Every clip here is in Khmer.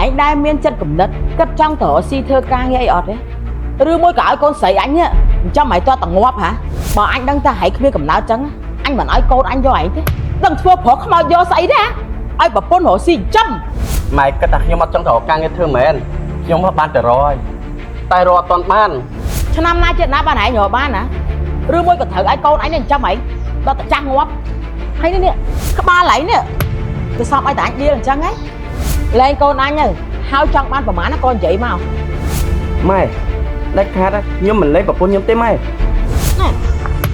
ឯងដែលមានចិត្តគំនិតគិតចង់ទៅរកស៊ីធ្វើការងារអីអត់ទេឬមួយក៏ឲ្យកូនស្រីអញនេះចិញ្ចឹមឲ្យតតងាប់ហ่าបើអញដឹងថាឯងគ្មានកំណើតចឹងអញមិនឲ្យកូនអញយកឯងទេដឹងធ្វើប្រុសខ្មោចយកស្អីទេហ่าឲ្យប្រពន្ធរកស៊ីចិញ្ចឹម ម៉ែគិតថាខ្ញុំអត់ចង់ទៅរកការងារធ្វើមែនខ្ញុំបានតែរកហើយតែរកអត់ទាន់បាន ឆ្នាំណាចិត្តណាបានឯងរកបានណាឬមួយក៏ត្រូវឲ្យកូនអញនេះចិញ្ចឹមឯងដល់តែចាស់ងាប់ហើយនេះនេះក្បាលឯងនេះវាសមឲ្យតែអញដៀលអញ្ចឹងហ៎លែងកូនអញទៅហើយចង់បានប្រមាណណាកូននិយាយមក ម៉ែដាច់ខាតណាខ្ញុំមិនលេងប្រពន្ធខ្ញុំទេម៉ែ ណែ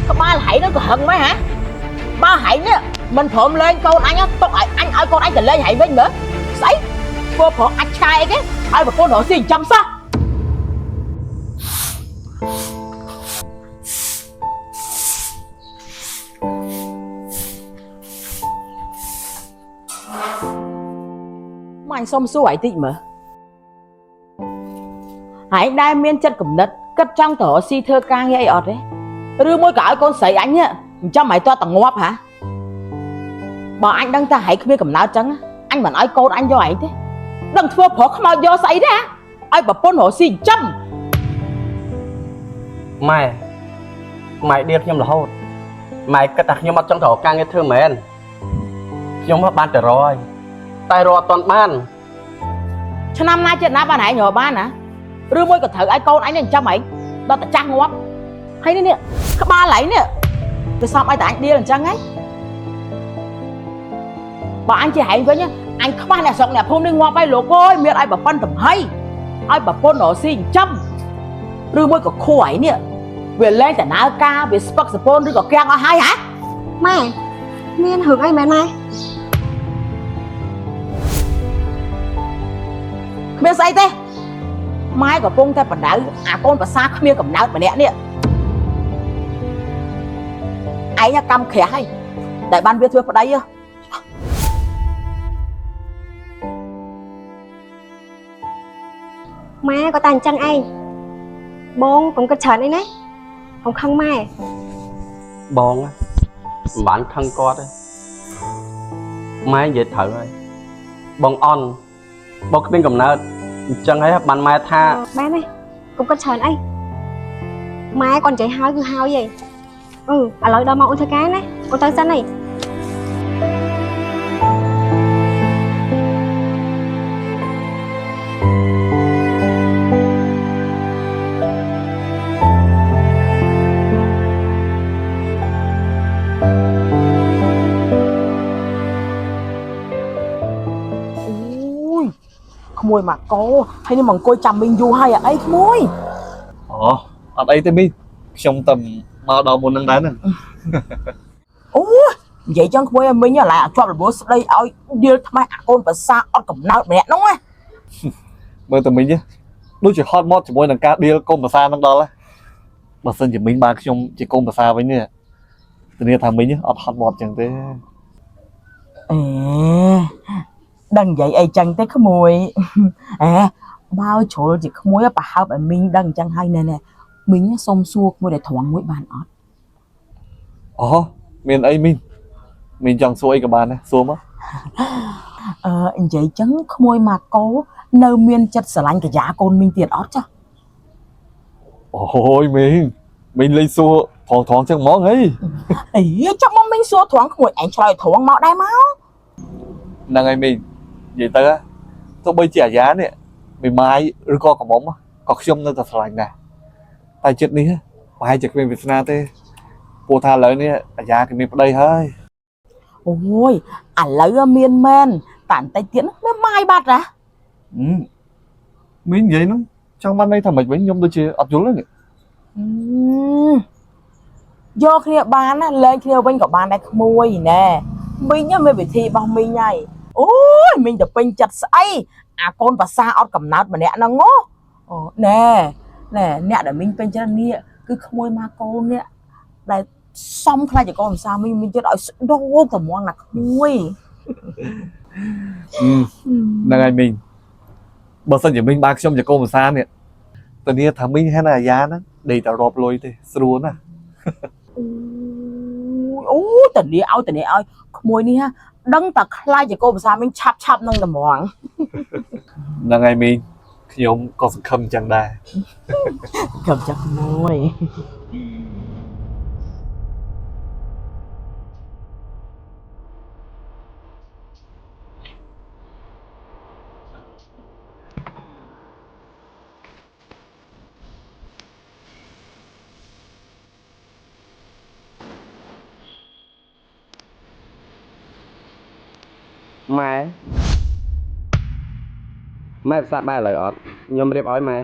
ក្បាលហៃហ្នឹងក៏ហឹងម៉េះហ៎បើហៃនេះមិនព្រមលែងកូនអញទុកឲ្យអញឲ្យកូនអញទៅលែងហៃវិញមើលស្អីធ្វើប្រុសអាចឆ្កែអីគេឲ្យប្រពន្ធរកស៊ីចិញ្ចឹមសោះមកអញសុំសួរឯងតិចមើលហែងដែលមានចិត្តគំនិតគិតចង់ទៅរកស៊ីធ្វើការងារអីអត់ទេឬមួយក៏ឲ្យកូនស្រីអញនេះចិញ្ចឹមឲ្យតតងាប់ហ่าបើអញដឹងថាហែងគ្មានកំណើតចឹងអញមិនឲ្យកូនអញយកឯងទេដឹងធ្វើប្រុសខ្មោចយកស្អីទេហ่าឲ្យប្រពន្ធរកស៊ីចិញ្ចឹម ម៉ែម៉ែដៀលខ្ញុំរហូតម៉ែគិតថាខ្ញុំអត់ចង់ទៅរកការងារធ្វើមែនខ្ញុំបានតែរកហើយតែរកអត់ទាន់បាន ឆ្នាំណាចិត្តណាបានឯងរកបានណាឬមួយក៏ត្រូវឲ្យកូនអញនេះចិញ្ចឹមឯងដល់តែចាស់ងាប់ហើយនេះនេះក្បាលឯងនេះវាសមឲ្យតែអញដៀលអញ្ចឹងហ៎បើអញជាឯងវិញអញខ្វះអ្នកស្រុកអ្នកភូមិនេះងាប់ហើយលោកអើយមានឲ្យប្រពន្ធទំហីឲ្យប្រពន្ធរកស៊ីចិញ្ចឹមឬមួយក៏ខួរឯងនេះវាលែងតណើការវាស្ពឹកសពូនឬក៏កាំងអស់ហើយហ៎ ម៉ែមានរឿងអីមែនម៉ែ គ្មានស្អីទេម៉ែកំពុងតែបណ្ដៅអាកូនប្រសាគ្មានកំណើតម្នាក់នេះឯងកម្មក្រាស់ហើយដែលបានវាធ្វើប្តីហ៎ ម៉ែក៏តែអញ្ចឹងឯងបងកុំគិតច្រើនអីណាកុំខឹងម៉ែ បងណាមិនបានខឹងគាត់ទេម៉ែនិយាយត្រូវហើយបងអន់បងគ្មានកំណើតអញ្ចឹងហើយបានម៉ែថា បែនទេកុំគិតច្រើនអីម៉ែគាត់និយាយហើយគឺហើយឯងអឺឥឡូវដល់មកអូនធ្វើការណាអូនទៅសិនហើយ អូយក្មួយមកកោហើយនេះមកអង្គុយចាំមីងយូរហើយអីក្មួយ អូអត់អីទេមីខ្ញុំតែមកដល់មុននឹងដែរហ្នឹង អូយនិយាយចឹងក្មួយឲ្យមីងឡើយជាប់របួសស្ដីឲ្យដៀលថ្មេះអាកូនប្រសាអត់កំណើតម្នាក់ហ្នឹងណា មើលតែមីដូចជាហត់មកជាមួយនឹងការដៀលកុំភាសានឹងដល់ហើយបើសិនជាមីបានខ្ញុំជាកុំភាសាវិញនេះធានាថាមីអត់ហត់មកចឹងទេ អេដឹងនិយាយអីចឹងទេក្មួយអេបើជ្រុលជាក្មួយប្រហើបឲ្យមីងដឹងចឹងហើយណែណែមីងសុំសួរក្មួយដែលត្រង់មួយបានអត់ អូមានអីមីមីចង់សួរអីក៏បានដែរសួរមក អឺនិយាយចឹងក្មួយម៉ាកូនៅមានចិត្តស្រឡាញ់កាយាកូនមីងទៀតអត់ចា អូយមីមីលេងសួរត្រង់ត្រង់ចឹងហ្មងហី អីចាំមកមីងសួរត្រង់ក្មួយឯងឆ្លើយត្រង់មកដែរមក ហ្នឹងហើយមីនិយាយទៅទោះបីជាអាយ៉ានេះមីម៉ាយឬក៏កំមុំក៏ខ្ញុំនៅតែស្រឡាញ់ដែរតែចិត្តនេះប្រហែលជាគ្មានវាសនាទេព្រោះថាឥឡូវនេះអាយ៉ាគេមានប្តីហើយ អូយឥឡូវមានមែនតែបន្តិចទៀតមានម៉ាយបាត់ហ៎ មីនិយាយហ្នឹងចង់បានន័យថាម៉េចវិញខ្ញុំដូចជាអត់យល់ទេនេះ យកគ្នាបានណាលែងគ្នាវិញក៏បានដែរក្មួយណែមីងមានវិធីរបស់មីងហើយអូយមីងទៅពេញចិត្តស្អីអាកូនប្រសាអត់កំណើតម្នាក់ហ្នឹងអូណែណែអ្នកដែលមីងពេញចិត្តនេះគឺក្មួយម៉ាកូននេះដែលសំខ្លាចជាកូនប្រសាមីងមីងចិត្តឲ្យស្ដោកតម្ងណាក្មួយ ហ្នឹងហើយមីងបើសិនជាមីងបានខ្ញុំជាកូនភាសានេះតានាថាមីងហើយណាអាយ៉ាហ្នឹងដេកតែរាប់លុយទេស្រួលណាស់ អូតានីឲ្យតានីឲ្យក្មួយនេះហ่ะដឹងតែខ្លាចជាកូនភាសាមីងឆាប់ឆាប់នឹងតម្ង ហ្នឹងហើយមីងខ្ញុំក៏សង្ឃឹមអញ្ចឹងដែរ ខំចាស់មួយ ម៉ែម៉ែផ្សារបាយឥឡូវអត់ខ្ញុំរៀបឲ្យម៉ែ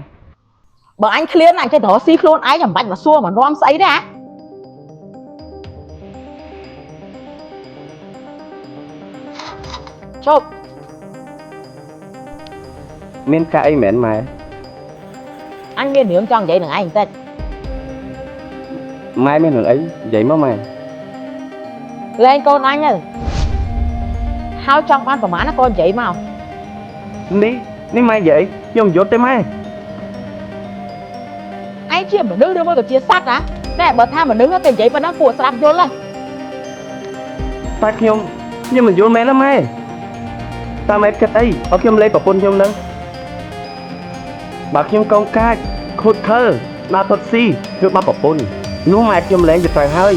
បើអញឃ្លានអញចេះតែរកស៊ីខ្លួនឯងចាំបាច់មកសួរមកនាំស្អីទេហ៎ជប់ មានការអីមែនម៉ែ អញមានរឿងចង់និយាយនឹងឯងបន្តិច ម៉ែមានរឿងអីនិយាយមកម៉ែ លែងកូនអញទៅហើយចង់បានប្រហែលណាកូននិយាយមក នេះនេះម៉ែនិយាយខ្ញុំមិនយល់ទេម៉ែ ឯងជាមនុស្សឬមួយក៏ជាសត្វណាណែបើថាមនុស្សគេនិយាយប៉ុណ្ណឹងពួកស្ដាប់យល់ហ៎ តែខ្ញុំខ្ញុំមិនយល់មែនណាម៉ែតើម៉ែគិតអីឲ្យខ្ញុំលេងប្រពន្ធខ្ញុំនឹងបើខ្ញុំកងកាចខូចខលដល់ផឹកស៊ីធ្វើបាបប្រពន្ធនោះម៉ែខ្ញុំលេងវាត្រូវហើយ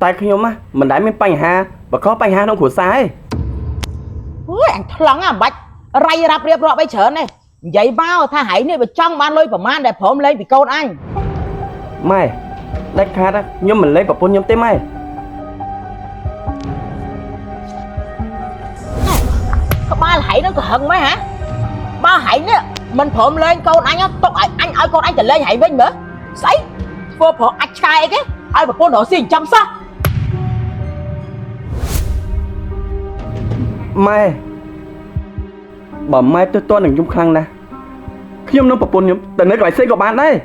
តែខ្ញុំណាមិនដែលមានបញ្ហាបើខុសបញ្ហាក្នុងគ្រួសារឯង អូយអញថ្លង់អាមិនបាច់រៃរាប់រៀបរាប់អីច្រើនទេនិយាយមកថាហែងនេះបើចង់បានលុយប្រមាណដែលព្រមលេងពីកូនអញ ម៉ែដាច់ខាតណាខ្ញុំមិនលេងប្រពន្ធខ្ញុំទេម៉ែ ក្បាលហែងនឹងក៏ហឹងម៉េះហ៎បើហែងនេះមិនព្រមលេងកូនអញទុកឲ្យអញឲ្យកូនអញទៅលេងហែងវិញមើលស្អីធ្វើព្រោះអាចឆ្កែអីគេឲ្យប្រពន្ធរកស៊ីចិញ្ចឹមសោះ ម៉ែបើម៉ែទើសទាន់នឹងខ្ញុំខ្លាំងណាស់ខ្ញុំនឹងប្រពន្ធខ្ញុំទៅនៅកន្លែងផ្សេងក៏បានដែរ។